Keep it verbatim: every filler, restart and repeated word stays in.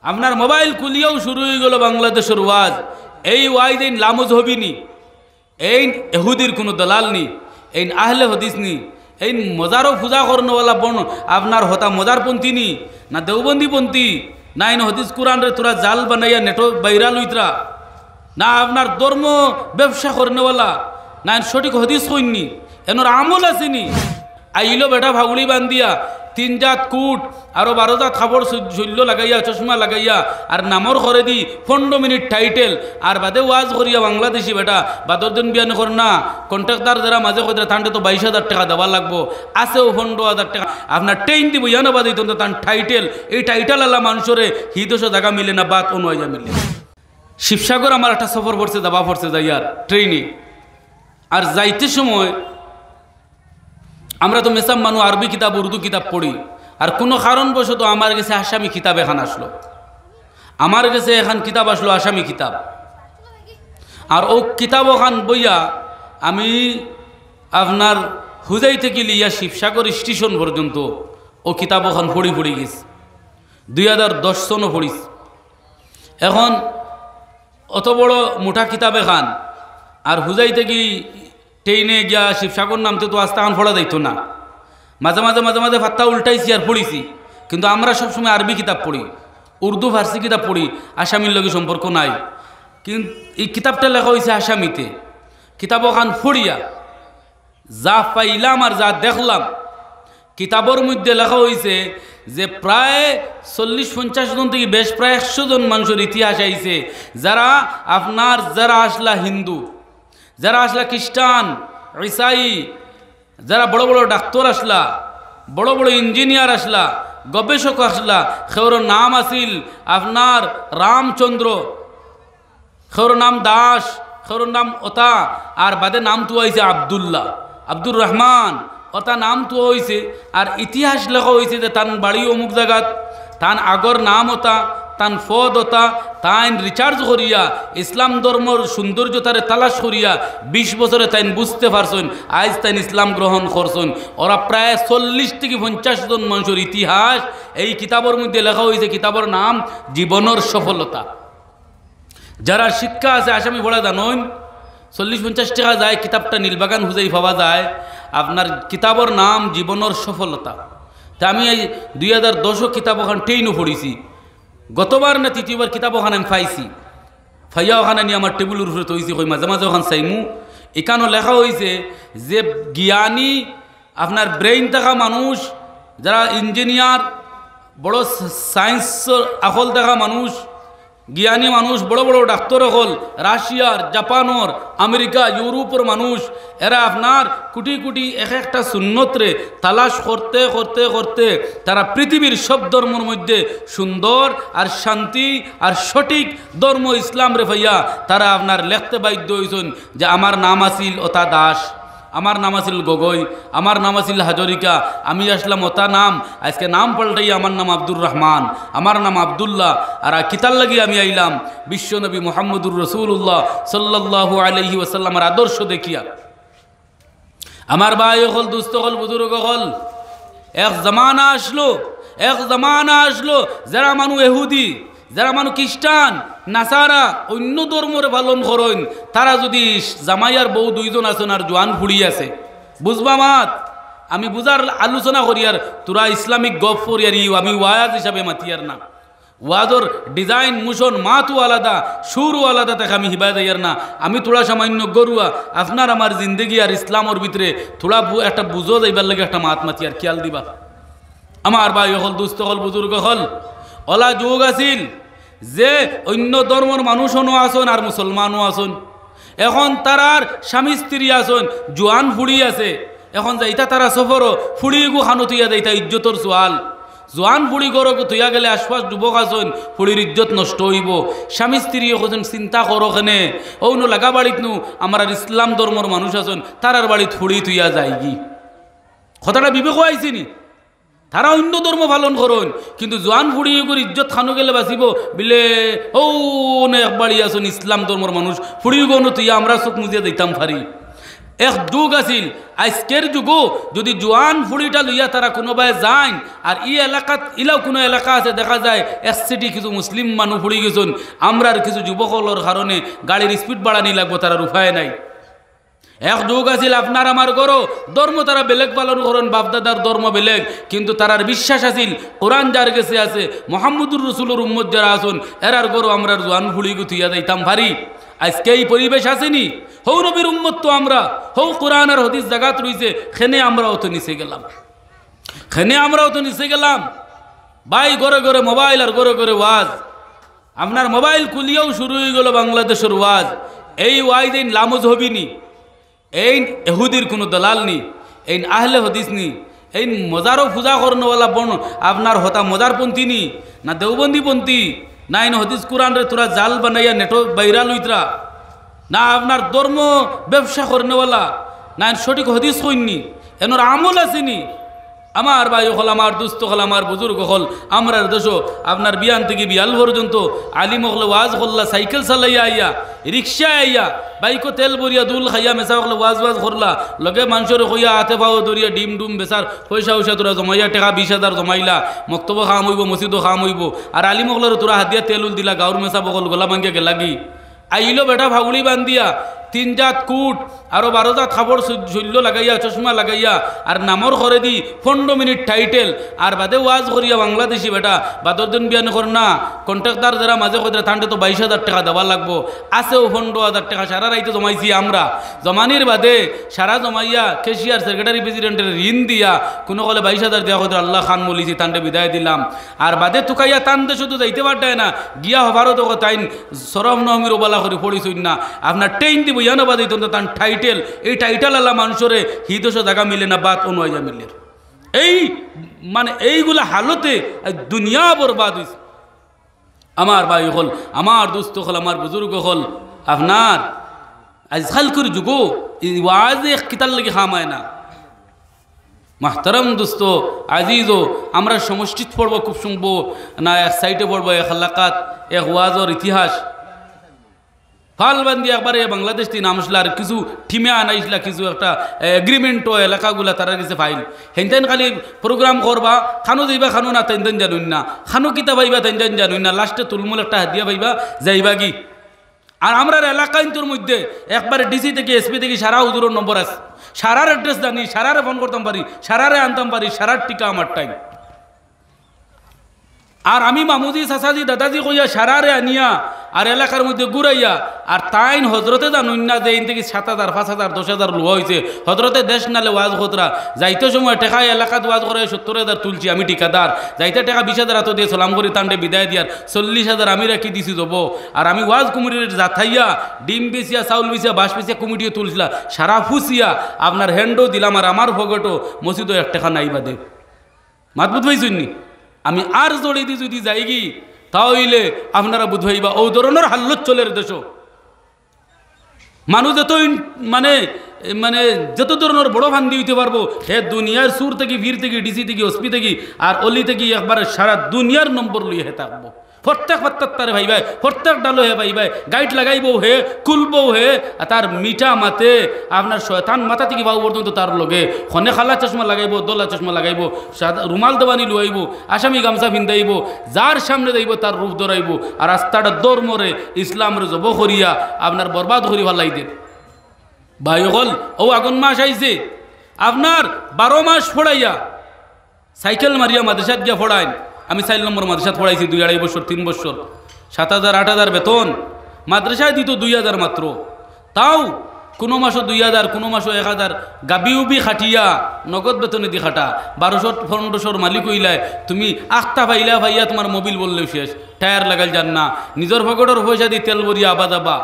আপনার মোবাইল খুলিয়াউ শুরু অইগেলো বাংলাদেশর ওয়াজ। এই ওয়াইজ এইন লামজহবি নি, এইন এহুদির কুনু দালাল নি, এইন আহলে হাদিস নি, এইন মজারো পূজা করনেওয়ালা বন, আপনার হতা মজারপন্থী নি, না দেওবন্দিপন্থী, না এইন হাদিস কুরআনরে থুড়া জাল বানাইয়া নেটো ভাইরাল অইতরা, না আপনার ধর্ম ব্যবসা করনেওয়ালা, না এইন সঠিক হাদিস কইন নি, এনর আমল আছে নি। আইলো বেটা ফাগুড়ি বান্ধিয়া, তিন জাত কুট, আরো বারো জাত কাপড় শৈ-, শৈল্য লাগাইয়া, চশমা লাগাইয়া, আর নামর করেদি পনরো মিনিট টাইটেল, আর বাদে ওয়াজ করিয়া বাংলাদেশি বেটা, বাদর দিন বিয়ান কর না, কন্ট্রাক্টর যেরা মাঝে কইতরা, তানরে তো বাইশ হাজার টেকা দেওয়া লাগবো, আছেও পনরো হাজার টেকা, আপনার ট্রেন দিব, ইয়ানো বাদে তো তান টাইটেল, এই টাইটেল আলা মানষরে হি দেশো জাগা মিলে না, বাত অনুয়াইয়া মিলে। শিবসাগর আমার একটা সফর পড়ছে, যাওয়া পড়ছে যাইয়ার ট্রেনে, আর যাইতে সময় আমরা তো মেসাব মানু আরবি কিতাব, উর্দু কিতাব পড়ি। আর কুনু কারণবশত আমার গেছে আসামি কিতাব এখান আসলো, আমার গেছে এখান কিতাব আসলো আসামি কিতাব। আর অউ কিতাব ওখান বইয়া আমি আপনার হুজাই থাকি লিয়া শিবসাগর স্টেশন পর্যন্ত অউ কিতাব ওখান পড়ি পড়ি গেছি। দুই হাজার দশ সনও পড়িছি। এখন অত বড় মোটা কিতাব এখান, আর হুজাই থাকি ট্রেনে গিয়া শিবসাগর নামতে তো আস্তা খান পড়া যাইতো না। মাঝে মাঝে, মাঝে মাঝে ফাত্তা উল্টাইছি আর পড়িছি। কিন্তু আমরা সবসময় আরবি কিতাব পড়ি, উর্দু ফার্সি কিতাব পড়ি, আসামির লগে সম্পর্ক নাই। কিন্তু এই কিতাবটা লেখা অইছে আসামিতে। কিতাব ওখান পড়িয়া যা পাইলাম আর যা দেখলাম, কিতাবর মধ্যে লেখা অইছে যে প্রায় চল্লিশ পঞ্চাশ জন থাকি বেশ, প্রায় একশো জন মানষর ইতিহাস আইছে, যারা আপনার, যারা আসলা হিন্দু, যারা আসলা খ্রিস্টান, ইসাই, যারা বড় বড় ডাক্তর আসলা, বড় বড় ইঞ্জিনিয়ার আসলা, গবেষক আসলা, কেউর নাম আছিল আপনার রামচন্দ্র, কেউর নাম দাস, কেউর নাম অতা, আর বাদে নাম থুয়া অইছে আব্দুল্লাহ, আব্দুর রহমান, অতা নাম থুয়া অইছে। আর ইতিহাস লেখা অইছে যে তান বাড়ি অমুক জাগাত, তান আগর নাম অতা, তান পদ অতা, তাইন research করিয়া ইসলাম ধর্মর সৌন্দর্যতারে তালাশ করিয়া বিশ বছরে তাইন বুঝতে পারছইন, আইজ তাইন ইসলাম গ্রহণ করছইন। ওরা প্রায় চল্লিশ থাকি পঞ্চাশ জন মানষর ইতিহাস এই কিতাবর মধ্যে লেখা অইছে। কিতাবর নাম জীবনর সফলতা। যারা শিক্ষা আছে, আসামি পড়া জানইন, চল্লিশ পঞ্চাশ টেকা যায়, কিতাবটা নীলবাগান হুজাই পাওয়া যায়। আপনার কিতাবর নাম জীবনর সফলতা। তে আমি এই দুই হাজার দশও কিতাব ওখান ট্রেনও পড়িছি। গতবার না তৃতীয়বার কিতাব ওখান আমি পাইছি, পাইয়া ওখান আনি আমার টেবিলর উপরে থইছি, কই মাঝে মাঝে ওখান চাইমু। এখানো লেখা অইছে যে জ্ঞানী, আপনার brain থাকা মানুষ, যারা ইঞ্জিনিয়ার, বড় সায়েন্সর আকল থাকা মানুষ, জ্ঞানী মানুষ, বড় বড় ডাক্তর অকল, রাশিয়ার, জাপানর, আমেরিকা, ইউরোপর মানুষ, এরা আপনার কুটি কুটি এক একটা সুন্নতরে তালাশ করতে করতে করতে তারা পৃথিবীর সব ধর্মর মধ্যে সুন্দর আর শান্তি আর সঠিক ধর্ম ইসলামরে পাইয়া তারা আপনার লেখতে বাধ্য অইছইন যে আমার নাম আছিল অতা দাস, আমার নাম আছিল গগৈ, আমার নাম আছিল হাজরিকা, আমি আসলাম অতা নাম, আজকে নাম পাল্টাইয়া আমার নাম আব্দুর রহমান, আমার নাম আব্দুল্লাহ। আর আ-, কিতার লাগি আমি আইলাম? বিশ্বনবী মুহাম্মদুর রাসূলুল্লাহ সাল্লাল্লাহু আলাইহি ওয়াসাল্লামর আদর্শ দেখিয়া। আমার ভাই অকল, দুস্ত অকল, বুজুর্গ অকল, এক জমানা আসলো, এক জমানা আসলো, যারা মানু এহুদি, যারা মানু খ্রিস্টান, নাসারা, অইন্য ধর্মরে পালন করইন, তারা যুদি জামাই আর বউ দুইজন আছইন আর জোয়ান ফুড়ি আছে, বুঝবা মাত? আমি বুঝার আলোচনা করিয়ার, তোরা ইসলামিক গপ করিয়ার, ই আমি ওয়াজ হিসাবে মাতিয়ার না। ওয়াজর design, motion, মাতও আলাদা, সুরও আলাদা, তাকে আমি হিবায় যাইয়ার না। আমি থুড়া সামান্য গরুয়া, আপনার আমার জিন্দেগি আর ইসলামর ভিতরে থুড়া বু-, একটা বুঝো যাইবার লাগি একটা মাত মাতিয়ার, খেয়াল দিবা। আমার ভাই অকল, দুস্ত অকল, বুজুর্গ অকল, অলা যুগ আছিল যে অইন্য ধর্মর মানুষ অনো আছইন আর মুসলমানও আছইন। এখন তারার স্বামী স্ত্রী আছইন, জোয়ান ফুড়ি আছে, এখন যাইতা তারা সফরো, ফুড়িগু খানো থইয়া যাইতা, ইজ্জতর সওয়াল। জোয়ান ফুড়ি ঘরো থইয়া গেলে আশপাশ যুবক আছইন, ফুড়ির ইজ্জত নষ্ট অইবো। স্বামী স্ত্রীয়ে কইছইন, চিন্তা করো কেনে, অউ নু লাগা বাড়িত নু আমরার ইসলাম ধর্মর মানুষ আছইন, তারার বাড়িত ফুড়ি থইয়া যায়গি। কথাটা বিবেকো আইছে নি? তারা অইন্য ধর্ম পালন করইন, কিন্তু জোয়ান ফুড়িগুর ইজ্জত খানো গেলে বাঁচিবো, বিলে অউ নু এক বাড়ি আছইন ইসলাম ধর্মর মানুষ, ফুড়িগু নু থইয়া আমরা চোখ মুজিয়া যাইতাম পারি। এক যুগ আছিল, আইজকের যুগো যদি জোয়ান ফুড়িটা লইয়া তারা কুনুবায় যাইন, আর ই এলাকাত ইলাও কুনু এলাকা আছে দেখা যায় এক সিটি কিছু মুসলিম মানুষ ফুড়ি গেছইন, আমরার কিছু যুবক অকলর কারণে গাড়ির speed বাড়ানি লাগবো, তারার উপায় নাই। এক যুগ আছিল আপনার আমার ঘরো ধর্ম তারা বেলেগ পালন করইন, বাপদাদার ধর্ম বেলেগ, কিন্তু তারার বিশ্বাস আছিল কোরআন যার গেছে আছে, মোহাম্মদুর রসুলর উম্মত যারা আছইন, এরার ঘরো আমরার জোয়ান ফুড়িগু থুইয়া যাইতাম পারি। আইজকে ই পরিবেশ আছেনি? হউ নবীর উম্মত তো আমরা, হউ কোরআন আর হাদিস জাগাত রইছে, খেনে আমরাও তো নিচে গেলাম, খেনে আমরাও তো নিচে গেলাম। ভাই, ঘরে ঘরে মোবাইল আর ঘরে ঘরে ওয়াজ। আপনার মোবাইল খুলিয়াউ শুরু অইগেলো বাংলাদেশর ওয়াজ। এই ওয়াজ এইন লামজহবি নি, এইন এহুদির কুনু দালাল নি, এইন আহলে হাদিস নি, এইন মজারো পূজা করনেওয়ালা বন, আপনার হতা মজার পন্থী নি, না দেওবন্দি পন্থী, না এইন হাদিস কোরআনরে থুড়া জাল বানাইয়া নেটো বাইরাল অইতরা, না আপনার ধর্ম ব্যবসা করনেওয়ালা, না এইন সঠিক হাদিস কইন নি, এনর আমল আছে নি? আমার ভাই অকল, আমার দুস্ত অকল, আমার বুজুর্গ অকল, আমরার দেশো আপনার বিয়ান থাকি বিয়াল পর্যন্ত আলিম অকলে ওয়াজ করলা, সাইকেল চালাইয়া আইয়া, রিক্সায় আইয়া, বাইকো তেল ভরিয়া দুল খাইয়া মেসাব অকলে ওয়াজ ওয়াজ করলা, লগে মানষরে কইয়া আতে পাও ধরিয়া ডিম ডুম বেচার পয়সা উইসা থুড়া জমাইয়া, টেকা বিশ হাজার জমাইলা, মক্তবো কাম অইবো, মসজিদো কাম অইবো, আর আলিম অকলরে থুড়া হাদিয়া তেল উল দিলা, গাউর মেসাব অকল গলা ভাঙ্গিয়া গেলাগি। আইলো বেটা ফাগুড়ি বান্ধিয়া, তিন জাত কুট, আরো বারো জাত কাপড় সৈ-, শৈল্য লাগাইয়া, চশমা লাগাইয়া, আর নামর করেদি পনরো মিনিট টাইটেল, আর বাদে ওয়াজ করিয়া বাংলাদেশি বেটা, বাদর দিন বিয়ান কর না, কন্ট্রাক্টর যারা মাঝে কইরা, তানরে তো বাইশ হাজার টেকা দেওয়া লাগবো, আছেও পনরো হাজার টেকা, সারা রাইতো জমাইছি আমরা, জমানির বাদে সারা জমাইয়া ক্যাশিয়ার, সেক্রেটারি, প্রেসিডেন্টরে ঋণ দিয়া, কুনু অকলে বাইশ হাজার দিয়া কইরা, আল্লাহ খান মলিছি, তানরে বিদায় দিলাম। আর বাদে তুকাইয়া তান দেশো তো যাইতে পারতায় না, গিয়া হবারও তো তাইন সরফ নহমির ওবালা করি পড়িছইন না। আপনার ট্রেন দিব ইয়ানো বাদে তো তান টাইটেল, এই টাইটেল আলা মানষরে হি দেশো জাগা মিলে না, বাদ অনুয়াইয়া মিলে। এই মানে এইগুলা হালতে আজ দুনিয়া বরবাদ অইছে। আমার ভাই অকল, আমার দুস্ত অকল, আমার বুজুর্গ অকল, আপনার আজকালকুর যুগো এই ওয়াজে এক কিতার লাগি খামায় না। মাহতারাম দুস্ত, আজিজও, আমরা সমষ্টিত পড়বো খুব শুনবো না, এক সাইডে পড়বো এক এলাকাত, এক ওয়াজর ইতিহাস। ফাল বান্দি একবারে বাংলাদেশ দিন আমসলা, আর কিছু টিমে আনাইছলা, কিছু একটা এগ্রিমেন্টও এলাকাগুলা তারার গেছে ফাইল। হেনতেন খালি প্রোগ্রাম করবা, খানো যাইবা, খানো না, তেনতেন জানুন না, খানো কিতা পাইবা, তেনতেন জানুন না, লাস্টে তুলমুল একটা হাদিয়া পাইবা, যাইবা কি। আর আমরার এলাকাইন্তর মধ্যে একবারে ডিসি থাকি, এসপি থাকি সারা হুজুরর নম্বর আছে, সারার অ্যাড্রেস জানি, সারারে ফোন করতাম পারি, সারারে আনতাম পারি, সারার টিকা আমার টাইম। আর আমি মামুজি, চাচাজি, দাদাজি কইয়া সারারে আনিয়া আর এলাকার মধ্যে ঘুরাইয়া, আর তাইন হজরতে জানুন না যে এইন থাকি সাত হাজার, পাঁচ হাজার, দশ হাজার লওয়া অইছে। হজরতে দেশ নালে ওয়াজ খতরা, যাইতে সময় টেকা এলাকাত ওয়াজ করে সত্তর হাজার তুলছি আমি ঠিকাদার, যাইতে টেকা বিশ হাজার আতো দিয়া সালাম করি তানরে বিদায় দিয়ার, চল্লিশ হাজার আমি রাখি দিছি জবো। আর আমি ওয়াজ কমিটিরে জাতাইয়া, ডিম বেচিয়া, চাউল বেচিয়া, বাঁশ বেচিয়া কমিটিও তুলছিলা, সারা ফুছিয়া আপনার হ্যান্ডও দিলাম, আর আমার পকেটো মসজিদো এক টেকা নাই বাদে। মাত বুঝ পাইছইন নি? আমি আর জড়ি দি যদি যাইগি, তা অইলে আপনারা বুঝ পাইবা, অউ ধরনর হাল্লত চলের দেশো। মানুষ যত ইন-, মানে, মানে, যত ধরনর বড় ফান্দি অইতে পারবো, হে দুনিয়ার সুর থাকি, পীর থাকি, ডিসি থাকি, ওসপি থাকি, আর অলি থাকি, একবারে সারা দুনিয়ার নম্বর লইয়া হে থাকবো। প্রত্যেক পাত্তাত তারে পাইবায়, প্রত্যেক ডালো হে পাইবায়, গাইট লাগাইবো হে, খুলবো হে, আর তার মিঠা মাতে আপনার শয়তান মাথা থাকি পাও পর্যন্ত তার লগে। খনে কালা চশমা লাগাইবো, ধলা চশমা লাগাইবো, সাদা রুমাল দেওয়ানি লুয়াইবো, আসামি গামছা ফিন্দাইবো, যার সামনে যাইবো তার রূপ ধরাইবো, আর আস্তাটা ধর্মরে, ইসলামরে জবো করিয়া আপনার বরবাদ করি ফালাই দের। ভাই অকল, অউ আগন মাস আইছে, আপনার বারো মাস পড়াইয়া, সাইকেল মারিয়া মাদ্রাসাত গিয়া পড়াইন। আমি চাইর নম্বর মাদ্রাসাত পড়াইছি দুই আড়াই বছর, তিন বছর, সাত হাজার, আট হাজার বেতন, মাদ্রাসায় দিত দুই হাজার মাত্র। তাও কুনু মাসো দুই হাজার, কুনু মাসো এক হাজার, গাবি উবি খাটিয়া, নগদ বেতনে দি খাটা। বারোশো, পনেরোশোর মালিক অইলায়, তুমি আখতা পাইলা পাইয়া তুমার মোবিল বললেও শেষ, টায়ার লাগাইল যার না, নিজর পকেটর পয়সা দি তেল ভরিয়া আবা যাবা।